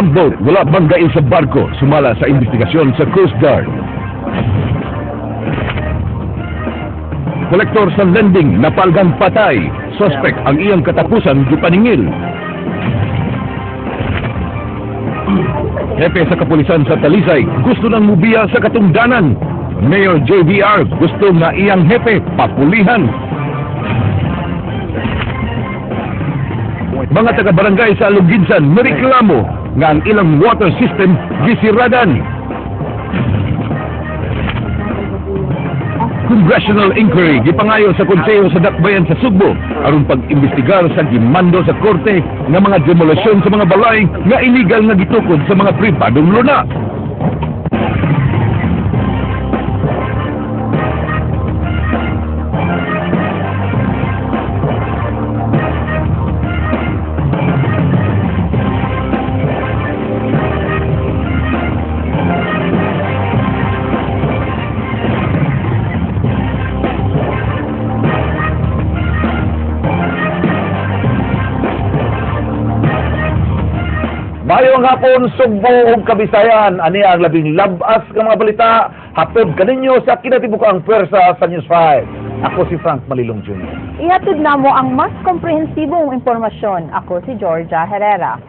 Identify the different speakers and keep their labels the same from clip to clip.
Speaker 1: Pump boat wala banggain sa barko, sumala sa investigasyon sa Coast Guard. Kolektor sa lending napalgang patay, suspect ang iyang katapusan gipaningil. Hepe sa kapulisan sa Talisay gusto nang mubiya sa katungdanan. Mayor JVR gusto nga iyang hepe papulihan. Mga taga-barangay sa Aluginsan mereklamo nga ang ilang water system gisiradan. Congressional inquiry gipangayo sa Konseho sa Dakbayan sa Sugbo aron pag-imbestigar sa gimando sa korte nga mga demolisyon sa mga balay nga illegal nga gitukod sa mga pribadong luna.
Speaker 2: Mayong hapon, Sugbo ug Kabisayan. Ani ang labing labas nga mga balita hatod kaninyo sa kinatibukang pwersa sa News 5. Ako si Frank Malilong Jr.
Speaker 3: Ihatid na mo ang mas komprehensibong impormasyon. Ako si Georgia Herrera.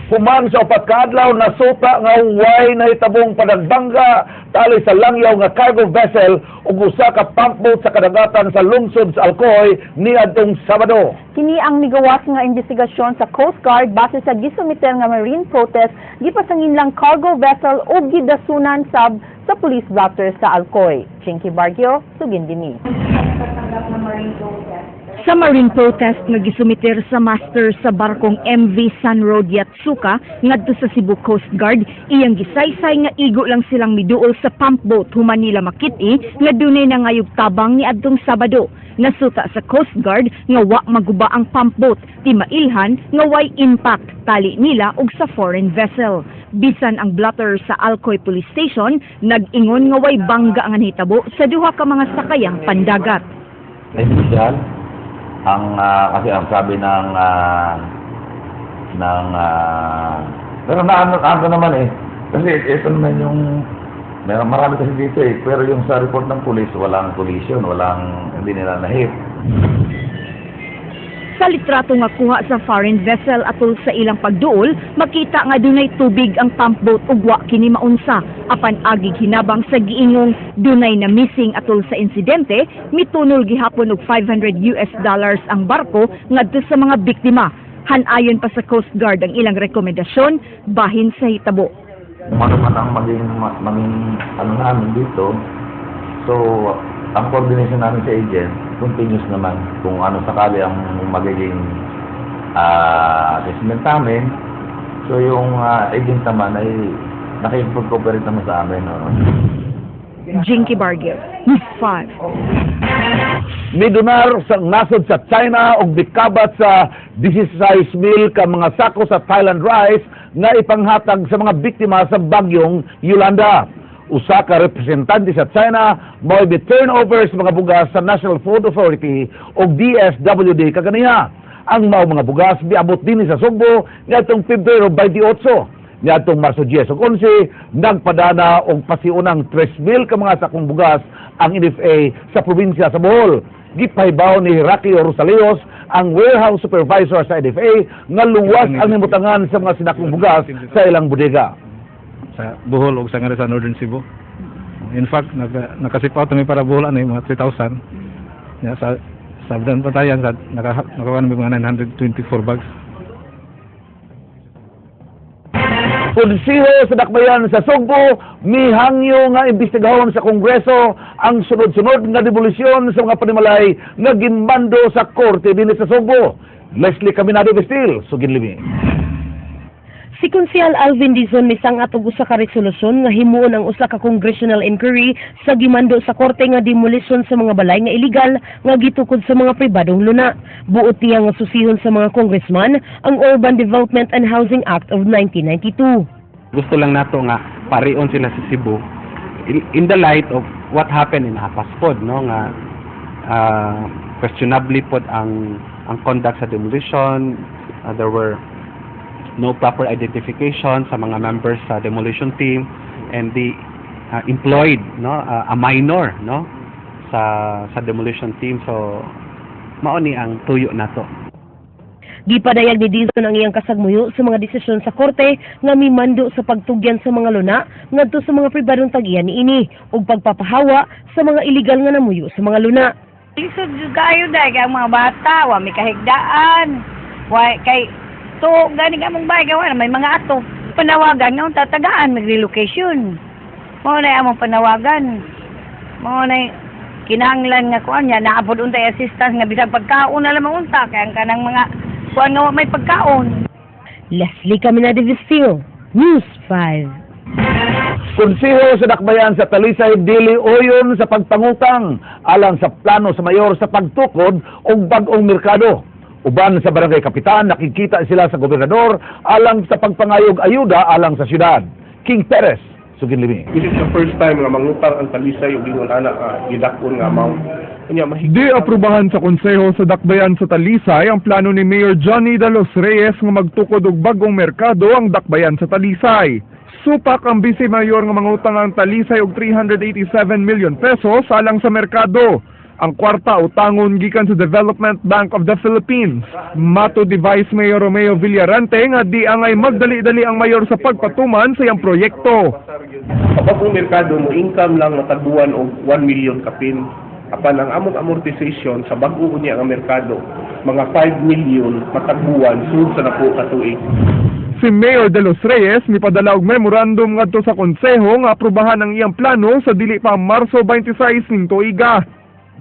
Speaker 2: Human sa upat ka adlaw nasuta nga way nahitabong padagbangga tali sa langyaw nga cargo vessel ug usa ka pump boat sa kadagatan sa lungsod sa Alcoy niadtong Sabado.
Speaker 3: Kini ang migawas nga investigasyon sa Coast Guard base sa gisumiter nga marine protest gipasangin lang cargo vessel ug gidasunan sab sa police blotter sa Alcoy. Chinky Bargio, Sugindimi.
Speaker 4: Sa marine protest nga gisumiter sa master sa barkong MV Sunroad Yatsuka ngadto sa Cebu Coast Guard, iyang gisaysay nga igo lang silang miduol sa pump boat human nila makit-i nga dunay nangayog tabang niadtong Sabado. Nasuta sa Coast Guard nga wa maguba ang pump boat, ti mailhan nga way impact tali nila og sa foreign vessel. Bisan ang blotter sa Alcoy Police Station nag-ingon nga way bangga nga nahitabo sa duha ka mga sakayang pandagat.
Speaker 5: Initial, ang kasi ang sabi ng pero naano naman eh, kasi ito naman yung meron marami kasi dito eh, pero yung sa report ng police walang collision, walang hindi nila na-hit.
Speaker 4: Sa litrato nga kuha sa foreign vessel atol sa ilang pagduol, makita nga dunay tubig ang pump boat ug wa kini maunsa. Apan agig hinabang sa giingong dunay na missing atol sa insidente, mitunol gihapon og $500 US ang barko ngadto sa mga biktima. Hanayon pa sa Coast Guard ang ilang rekomendasyon bahin sa hitabo.
Speaker 5: Kung ano man ang maging ano namin dito, so ang coordination namin sa agent continuous naman kung ano sakali ang magiging assessment namin. So yung agent naman ay nakikipag-cooperate naman sa amin. No?
Speaker 4: Jinky Bargio, News 5.
Speaker 2: Midonar sa nasod sa China og mikabat sa 16 mil ka mga sako sa Thailand rice nga ipanghatag sa mga biktima sa bagyong Yolanda. Usa ka representante sa China mao'y turnover sa mga bugas sa National Food Authority og DSWD kaganiha. Ang mao mga bugas miabot dinhi sa Sugbo niadtong Pebrero 28. Niadtong Marso 10 ug 11 nagpadana og pasiunang 3,000 ka mga sakong bugas ang NFA sa probinsya sa Bohol. Gipahibaw ni Heraclio Rosalios ang warehouse supervisor sa NFA nga luwas ang nimutangan sa mga sinakong bugas sa ilang bodega.
Speaker 6: Sa Bohol o sa nga sa Northern Cebu. In fact, nakasipaw kami para Bohol ano, mga 3,000. Ya, sa Southern Patayan sa nakakuha namin mga 924 bags.
Speaker 2: Konseho sa Dakbayan sa Sugbo mihangyo nga imbestigahon sa Kongreso ang sunod-sunod nga demolisyon sa mga panimalay nga gimando sa korte dinhi sa Sugbo. Leslie Caminado Vestil, Suginlimi.
Speaker 7: Si Konsehal Alvin Dizon misangat og usa ka resolusyon nga himuon ang usa ka congressional inquiry sa gimando sa korte nga demolisyon sa mga balay nga illegal nga gitukod sa mga pribadong luna. Buot niya nga susihon sa mga congressman ang Urban Development and Housing Act of 1992.
Speaker 8: Gusto lang nato nga parion sila sa Cebu in the light of what happened in Apas pod, no, nga Questionably pod ang conduct sa demolition. There were no proper identification sa mga members sa demolition team and they employed, no, a minor, no, sa demolition team. So mao ni ang tuyo nato.
Speaker 7: Gipadayag ni Dizon ang iyang kasagmuyo sa mga desisyon sa korte nga mimando sa pagtugyan sa mga luna ngadto sa mga pribadong tag-iya niini ug pagpapahawa sa mga iligal nga namuyo sa mga luna.
Speaker 9: Lisod jud kayo dahil kay ang mga bata, wa may kahigdaan. Wa kay to gani ka mong bahay kay wa na may mga ato. Panawagan nga unta tagaan mag-relocation. Mao na among panawagan. Mao na kinahanglan nga kuan niya naa pod untay assistance nga bisag pagkaon na lamang unta kay ang kanang mga kuan nga wa may pagkaon.
Speaker 7: Leslie Caminade Vistil, News 5.
Speaker 2: Konseho sa Dakbayan sa Talisay dili uyon sa pagpangutang alang sa plano sa mayor sa pagtukod og bag-ong merkado. Uban sa barangay kapitan, nakikita sila sa gobernador alang sa pagpangayog ayuda alang sa syudad. King Perez, sugin limi.
Speaker 10: This is the first time nga mangutang ang Talisay og ingon ana gidakon nga amount. Unya mahigpit
Speaker 11: Di aprubahan sa Konseho sa Dakbayan sa Talisay ang plano ni Mayor Johnny de los Reyes nga magtukod og bag-ong merkado ang Dakbayan sa Talisay. Supak ang Vice Mayor nga mangutang ang Talisay og 387 million pesos alang sa merkado. Ang kwarta utangon gikan sa Development Bank of the Philippines. Matod ni Vice Mayor Romeo Villarante nga di angay magdali-dali ang mayor sa pagpatuman sa iyang proyekto.
Speaker 10: Sa bagong merkado mo income lang mataguan og 1 million kapin. Apan ang among amortization sa bag-o unya nga merkado mga 5 million mataguan sud sa napo ka tuig.
Speaker 11: Si Mayor de los Reyes mipadala og memorandum ngadto sa konseho nga aprubahan ang iyang plano sa dili pa Marso 26 ning tuiga.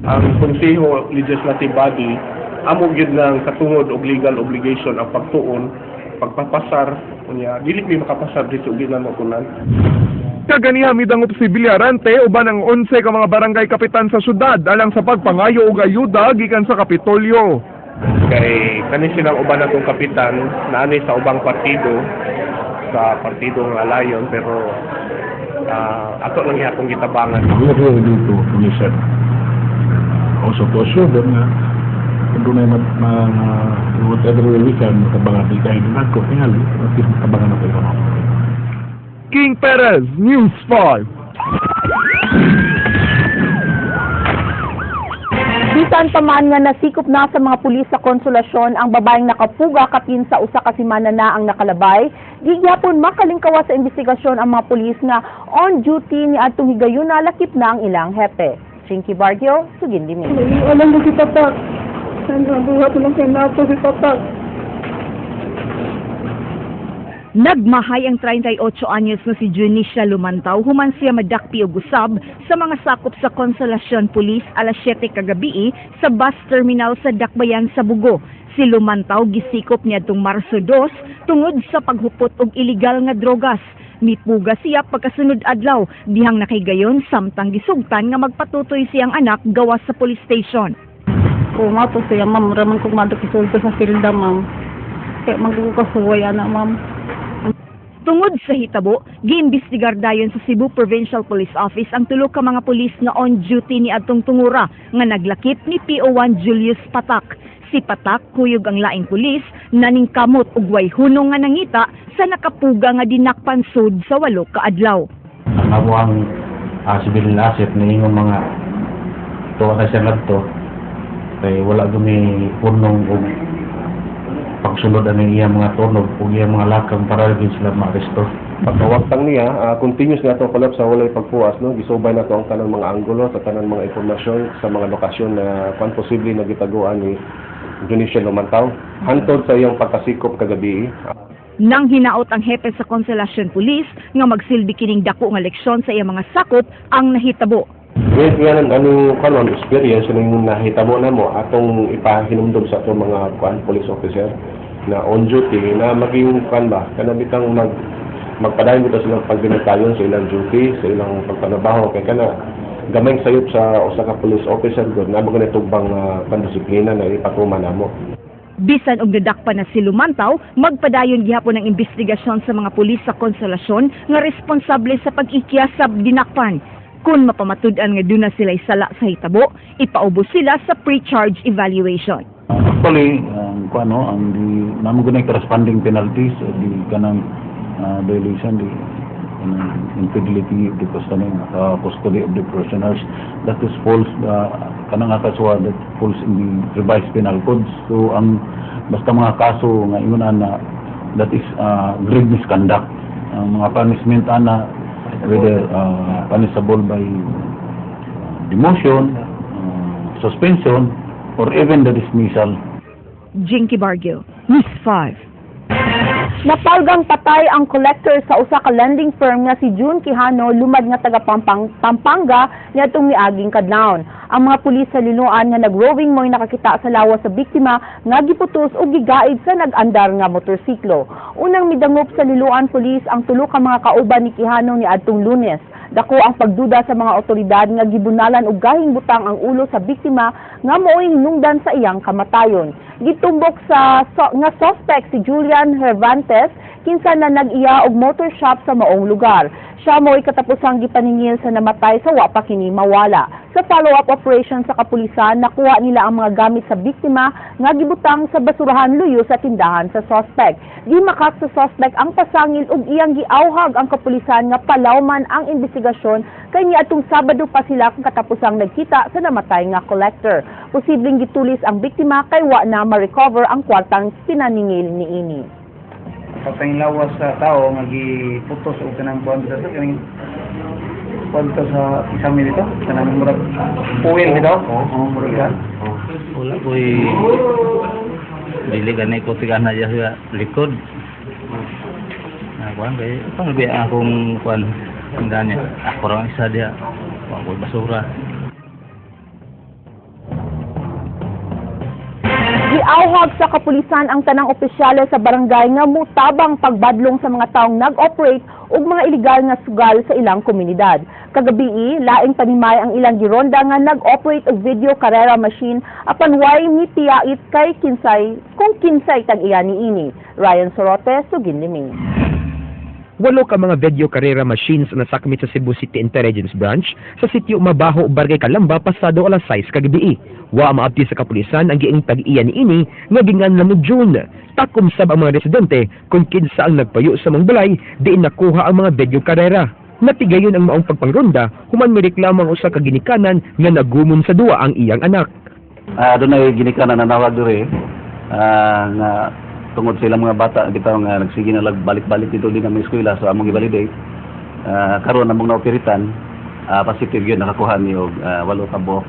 Speaker 10: Ang Konseho Legislative Body amo gyud ng katungod og legal obligation ang pagtuon, pagpapasar. Unya dili mi makapasar dito og mo kunan.
Speaker 11: Kaganiha midangop si Villarante uban ang 11 ka mga barangay kapitan sa syudad alang sa pagpangayo og ayuda gikan sa Kapitolyo.
Speaker 10: Kay kani silang uban natong kapitan naani sa ubang partido, sa partido nga Lion, pero ato lang gihapon gitabangan.
Speaker 12: We are really need to listen. Also to assure them nga kung doon ay whatever way we can, matabangan di kayo ng ko, tingali, at least matabangan na kayo.
Speaker 11: King Perez, News 5.
Speaker 3: Bisan pa man nga nasikop na sa mga pulis sa Konsolasyon ang babaeng nakapuga kapin sa usa ka semana na ang nakalabay, di gyapon makalingkawa sa investigasyon ang mga pulis nga on duty ni adtong higayuna lakip na ang ilang hepe. Chinky Bargio, sugin limi.
Speaker 13: Alam mo si Tatak. Nabuhat lang kay nato si Tatak.
Speaker 4: Nagmahay ang 38 anyos nga si Junicia Lumantaw human siya madakpi og usab sa mga sakop sa Consolacion Police alas 7 kagabi sa bus terminal sa Dakbayan sa Bugo. Si Lumantaw gisikop niadtong Marso 2 tungod sa paghupot og iligal nga drogas. Mipuga siya pagkasunod adlaw dihang nakaygayon samtang gisugtan nga magpatutoy siyang anak gawas sa police station.
Speaker 13: Kuma to siya, ma'am, raman kong madaki-sulto sa silda, ma'am. Kaya magkukasuway, anak, ma'am.
Speaker 4: Tungod sa hitabo, giimbestigar dayon sa Cebu Provincial Police Office ang tulo ka mga pulis nga on duty ni adtong tungura nga naglakip ni PO1 Julius Patak. Si Patak kuyog ang laing pulis naningkamot og way hunong nga nangita sa nakapuga nga dinakpan sud sa 8 ka adlaw.
Speaker 14: Ang amuang civil asset na ingong mga tuwa na siya ngadto kay wala gumi punong og pagsulod ang iyang mga tunog ug iyang mga lakang para gyud sila maaresto.
Speaker 10: Pagkawagtang niya, continuous na itong collapse sa walay pagpuas, no? Gisubay na to ang tanang mga anggulo sa tanang mga impormasyon sa mga lokasyon na kwan posible na gitaguan ni Junicia Lumantaw hantod sa iyang pagkasikop kagabi.
Speaker 4: Nang hinaot ang hepe sa Consolacion Police nga magsilbi kining dako nga leksyon sa iyang mga sakop ang nahitabo.
Speaker 10: With nga ng anong kanon experience ning nahitabo na mo atong ipahinumdom sa atong mga kwan police officer na on duty na maging kwan ba kana bitang magpadayon bitaw silang pagbinatayon sa ilang duty, sa ilang pagpanabaho kay kana gamay sayop sa usa ka police officer gud na mo bang pandisiplina na ipatuman namo.
Speaker 4: Bisan og nadakpan na si Lumantaw, magpadayon gihapon ang investigasyon sa mga pulis sa Konsolasyon nga responsable sa pag-ikya sa dinakpan. Kung mapamatud-an nga duna sila sala sa hitabo, ipaubos sila sa pre-charge evaluation.
Speaker 12: Actually, ang kuano, ang di namo gunay corresponding penalties, di kanang violation, di kanang infidelity of the custody, custody of the prisoners, that is false, kanang nga kasuhan that falls in the revised penal codes. So ang basta mga kaso nga ingon ana, that is grave misconduct. Ang mga punishment ana, whether punishable by demotion, suspension, or even the dismissal.
Speaker 4: Jinky Bargio, News 5.
Speaker 3: Napalgang patay ang collector sa usa ka lending firm nga si June Quijano, lumad nga taga Pampanga niadtong miaging kadlawon. Ang mga pulis sa Liloan nga nag-roving mo'y nakakita sa lawas sa biktima nga giputos og gigaid sa nag-andar nga motorsiklo. Unang midangop sa Liloan Police ang tulo ka mga kauban ni Quijano niadtong Lunes. Dako ang pagduda sa mga otoridad nga gibunalan og gahing butang ang ulo sa biktima nga mao'y hinungdan sa iyang kamatayon. Gitumbok nga suspect si Julian Hervantes, kinsa na nag-iya og motor shop sa maong lugar. Siya mo'y katapusang gipaningil sa namatay sa wa pa kini mawala. Sa follow-up operation sa kapulisan, nakuha nila ang mga gamit sa biktima nga gibutang sa basurahan luyo sa tindahan sa suspect. Gimakak sa suspect ang pasangil ug iyang giawhag ang kapulisan nga palawman ang investigasyon kay niadtong Sabado pa sila kung katapusang nagkita sa namatay nga collector. Posibleng gitulis ang biktima kay wa na ma-recover ang kwartang pinaningil niini.
Speaker 15: Patay lawas sa tao nga giputos og kanang kuan sa kaning kuan to sa kisame dito, kanang murag puwil dito, oh, murag yan.
Speaker 16: Wala ko'y dili gani ko tigana diya sa likod. Na kuan kay pang biya akong kuan tindahan niya. Ako ra ang isa diya. Wa ko'y basura.
Speaker 3: Giawhag sa kapulisan ang tanang opisyales sa barangay nga mutabang pagbadlong sa mga taong nag-operate og mga illegal nga sugal sa ilang komunidad. Kagabii, laing panimay ang ilang gironda nga nag-operate og video karera machine apan way mipiyait kay kinsay kung kinsay tag-iya niini. Ryan Sorote, Suginlimi.
Speaker 17: Walo ka mga video karera machines na nasakmit sa Cebu City Intelligence Branch sa sitio Mabaho, Barangay Kalamba, pasado alas 6 kagabii. Wa maabti sa kapulisan ang giing tag-iya niini nga ginganlan og June. Takom sab ang mga residente kung kinsa ang nagpayo sa mga balay diin nakuha ang mga video karera. Natigayon ang maong pagpangronda human mireklamo ang usa ka ginikanan nga nagumon sa duwa ang iyang anak.
Speaker 18: Doon ay ginikanan na nawag diri nga tungod sa ilang mga bata bitaw nga nagsige na lag balik-balik dito din ang eskwela, so among i-validate. Karon among naoperitan, positive yun, nakakuha ni og 8 ka buok.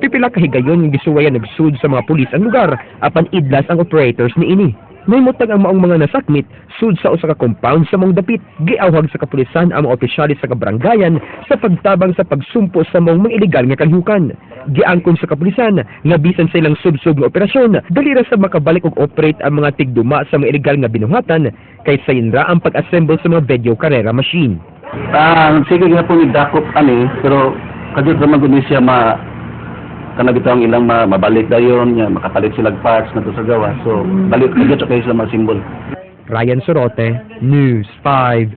Speaker 17: Pipila ka higayon nga gisuwayan nagsud sa mga pulis ang lugar apan idlas ang operators niini. Nahimutang ang maong mga nasakmit sud sa usa ka compound sa maong dapit. Giawhag sa kapulisan ang mga opisyalis sa kabaranggayan sa pagtabang sa pagsumpo sa maong mga ilegal nga kalihukan. Giangkon sa kapulisan nga bisan sa ilang subsob nga operasyon, dali ra sa makabalik og operate ang mga tigduma sa mga ilegal nga binuhatan kay sayon ra ang pag-assemble sa mga video karera machine.
Speaker 18: Sige gihapon ni dakop ani, pero kadiyot ra man gud ni siya ma kana bitaw ang ilang mabalik dayon nya makapalit sila parts na sa gawa, so balik kadiyot ra kayo sila ma-assemble.
Speaker 17: Ryan Sorote, News 5.